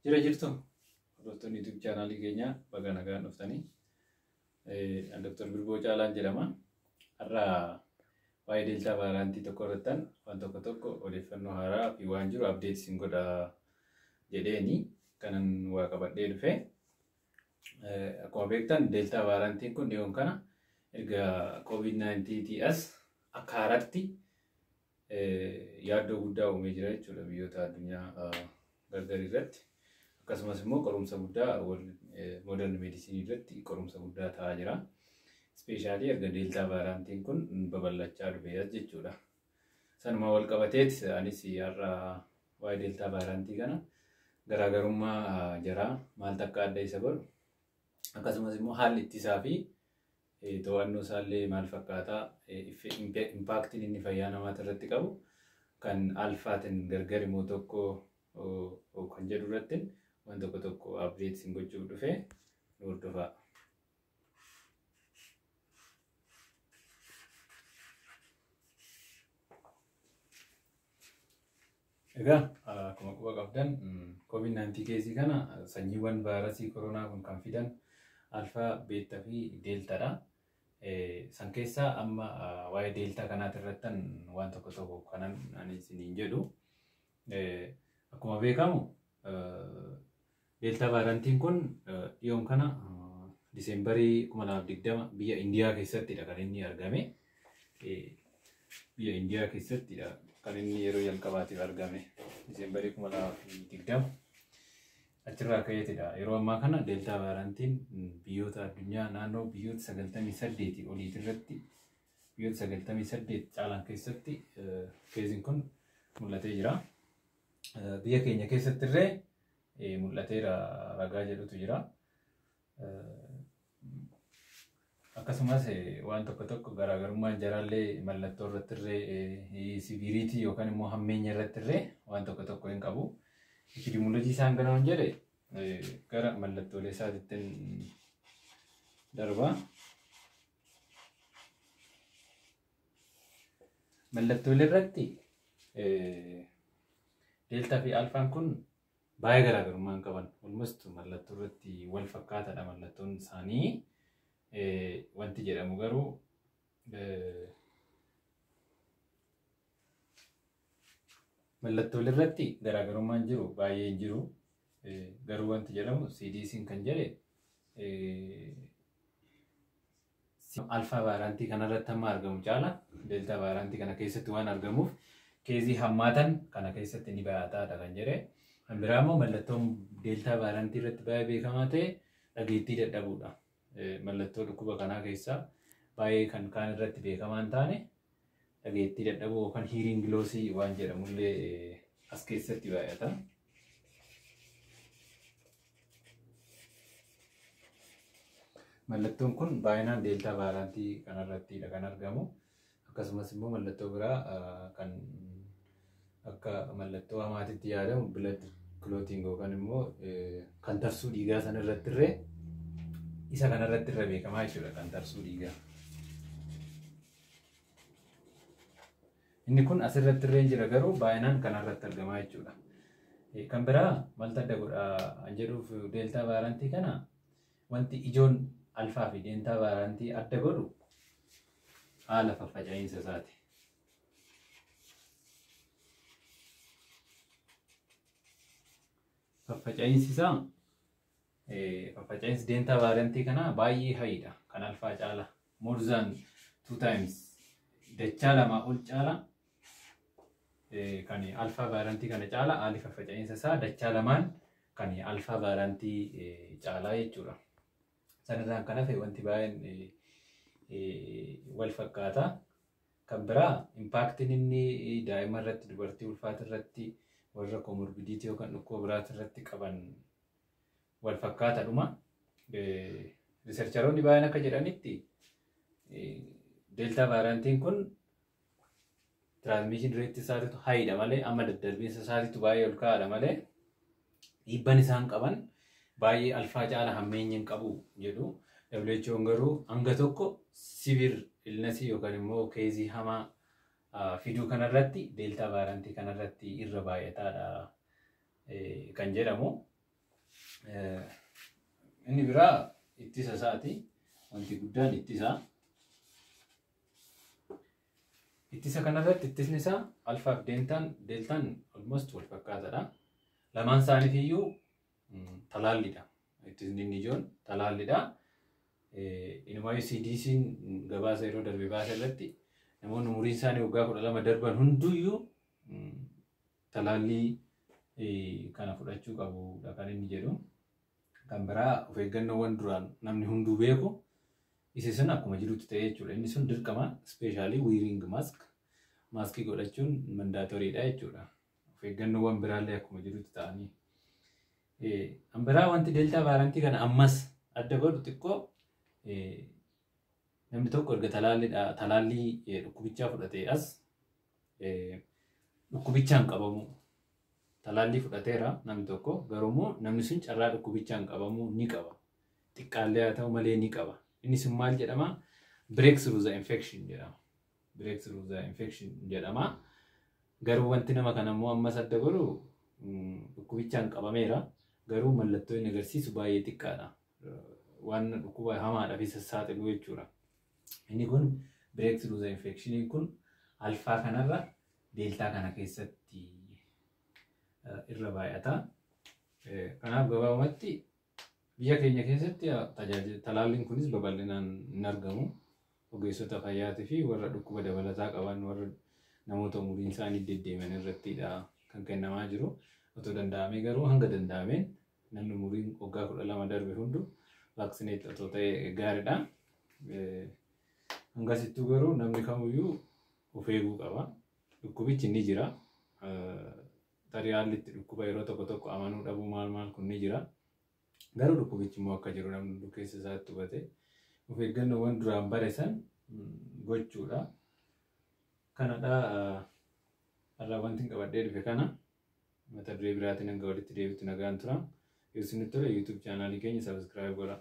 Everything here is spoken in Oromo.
Jira jirtu hordoftoonni YouTube chaanaalii keenyaa baga nagaan dhuftanii. Ani Dr. Birboo Caalaan jedhama. Har'a waa'ee Delta variantii tokko irrattan waan tokko tokko odeeffannoo haaraa fi waan jiru update isin godha jedheeni kanan waa qabadhee dhufe. Akkuma beektan Delta variantiin kun dhiyoon kana erga COVID-19 as akka haaraatti yaaddoo guddaa uumee jira jechuudha biyyoota addunyaa gargar irratti. Akkasumas immoo qorumsa guddaa modern medicine irratti qorumsa guddaa ta'aa jira. Especially erga Delta variantiin kun babal'achaa dhufe as jechuudha. Sanuma wal qabateet anis har'a waa'ee Delta variantii kana garaagarummaa jaraa maaltu akka adda isa godhu akkasumas immoo haalli ittisaa fi to'annoo isaallee maal fakkaataa, impactiin inni fayyaa namaati irratti qabu kan alfaatiin gargar immoo tokko kan jedhu irratti waan tokko tokko update isin gochuuf dhufe, nu hordofaa. Egaa akkuma quba qabdan, COVID-19 caseii kana sanyiiwwan vaayirasii koronaa kun kan fidan alfaa, beta fi deltadha. San keessaa amma waa'ee delta kanaati irrattan waan tokko tokko kanan ani isiniin jedhu. Akkuma beekamu Delta variantiin kun dhiyoon kana Diseembarii 2020 biyya Indiyaa keessattidha kan inni argame. Biyya Indiyaa keessattidha kan inni yeroo jalqabaatiif argame, Diseembarii 2020. Achirraa ka'eetidha. Yeroo ammaa kana Delta variantiin biyyoota addunyaa naannoo biyyoota 98 oliiti irratti, biyyoota 98 caalan keessatti caseiin kun mul'atee jira. Biyya keenya keessatti illee mul'ateera ragaa jedhutu jira. Akkasumas waan tokko tokko garaagarummaan jaraallee mallattoo irratti illee, severity yookaan immoo hammeenya irratti illee waan tokko tokko hin qabu. Epidemiology isaan kana hin jedhe gara mallattoolee isaatitti darba. Mallattoolee irratti Delta fi alfaan kun baay'ee garaagarummaa hin qaban. Almost mallattoo irratti wal fakkaataadha mallattoon isaanii. Wanti jedhamu garuu mallattoolee irratti garaagarummaan jiru baay'ee hin jiru. Garuu wanti jedhamu CDC'n kan jedhe alfaa variantii kanarratti hamma argamu caala Delta variantii kana keessatti waan argamuuf caseii hammaatan kana keessatti ni baay'ataadha kan jedhe. Kan biraa immoo mallattoon Delta variantii irratti baay'ee beekamaa ta'e dhageettii dadhabuudha. Mallattoo dhukkuba kanaa keessaa baay'ee kan kaan irratti beekamaa hin taane dhageettii dadhabuu yookaan hearing lossii waan jedhamullee as keessatti baay'ata. Mallattoon kun baay'inaan Delta variantii kanarrattidha kan argamu. Akkasumas immoo mallattoo biraa kan akka mallattoo hamaatitti yaadamu blood clotting yookaan immoo kan tarsuu dhiigaa sana irratti illee, isa kanarratti irra beekamaa jechuudha kan tarsuu dhiigaa. Inni kun asirratti illee jira, garuu baay'inaan kanarratti argamaa jechuudha. Kan biraa maaltu adda godha an jedhuuf, Delta variantii kana wanti ijoon alfaa fi Delta variantii adda godhu haala faffaca'iinsa isaati. Faffaca'iinsi isaa, faffaca'iinsi Delta variantii kanaa baay'ee highdha kan alfaa caala. More than two times, dachaa lamaa ol caala, kan alfaa variantii kana caala. Haalli faffaca'iinsa isaa dachaa lamaan kan alfaa variantii caalaa jechuudha. Sanirraan kan hafe wanti baay'een wal fakkaata. Kan biraa impactiin inni daa'ima irratti, dubartii ulfaata irratti, warra comorbidity yookaan dhukkuba biraati irratti qaban wal fakkaataadhuma. Researcheroonni baay'een akka jedhanitti Delta variantiin kun transmission rateii isaatiitu highdha malee, amma daddarbiinsa isaatiitu baay'ee ol ka'aadha malee, dhiibban isaan qaban baay'ee alfaa caala hammeenya hin qabu jedhu. WHO'n garuu hanga tokko severe illnessii yookaan immoo caseii hamaa fiduu kanarratti Delta variantii kanarratti irra baay'ataadha kan jedhamu. Inni biraa ittisa isaati. Wanti guddaan ittisa. Ittisa kanarratti ittisni isaa alfaa fi deeltaan almost wal fakkaataadha. Lamaan isaaniif iyyuu talaallidha. Ittisni inni ijoon talaallidha. Inumaayyuu CDC'n gabaasa yeroo darbe baase irratti namoonni umuriin isaanii waggaa 12 darban hunduyyuu talaallii kana fudhachuu qabudha kan inni jedhu. Kan biraa of eeggannoowwan duraan namni hunduu beeku isa sun akkuma jirutti ta'e jechuudha. Inni sun dirqama, especially wearing mask, maaskii godhachuun mandatorydha jechuudha. Of eeggannoowwan biraallee akkuma jirutti ta'anii. Kan biraa wanti delta variantii kana ammas adda godhu xiqqoo, namni tokko erga talaallii dhukkubichaa fudhatee as dhukkubichaan qabamu. Talaallii fudhateera namni tokko, garuu namni sun carraa dhukkubichaan qabamuu ni qaba. Xiqqaallee haa ta'u malee ni qaba. Inni sun maal jedhama? Breakthrough the infection jedhama. Breakthrough the infection jedhama. Garuu wanti nama kana immoo ammas adda godhu, dhukkubichaan qabameera. Garuu mallattoo inni agarsiisu baay'ee xiqqaadha. Waan dhukkuba hamaadhaaf isa saaxilu jechuudha. Inni kun breakthrough the infection kun alfaa kanarra deeltaa kana keessatti irra baay'ata. Kanaaf gabaabumatti biyya keenya keessatti talaalliin kunis babal'inaan hin argamu. Ogeessota fayyaatii fi warra dhukkuba dabalataa qaban, warra namoota umuriin isaanii deddeeman irrattidha kan kennamaa jiru. Otoo danda'amee garuu hanga danda'ameen namni umuriin waggaa 12 darbe hundu vaccinate otoo ta'e gaariidha. Hangasittuu garuu namni kamiyyuu of eeguu qaba. Dhukkubichi ni jira. Tarii haalli itti dhukkuba yeroo tokko tokko amanuu dhabuu maal maal kun ni jira. Garuu dhukkubichi immoo akka jiru namni hunduu keessa isaatti hubate of eeggannoowwan duraan bare san gochuudha. Kanadha har'a wanti hin qabadhee dhufe kana. Mata duree biraatiin hanga walitti deebitu nagaan tura. Yoo isinitti tole, YouTube channelii keenya subscribe godhaa.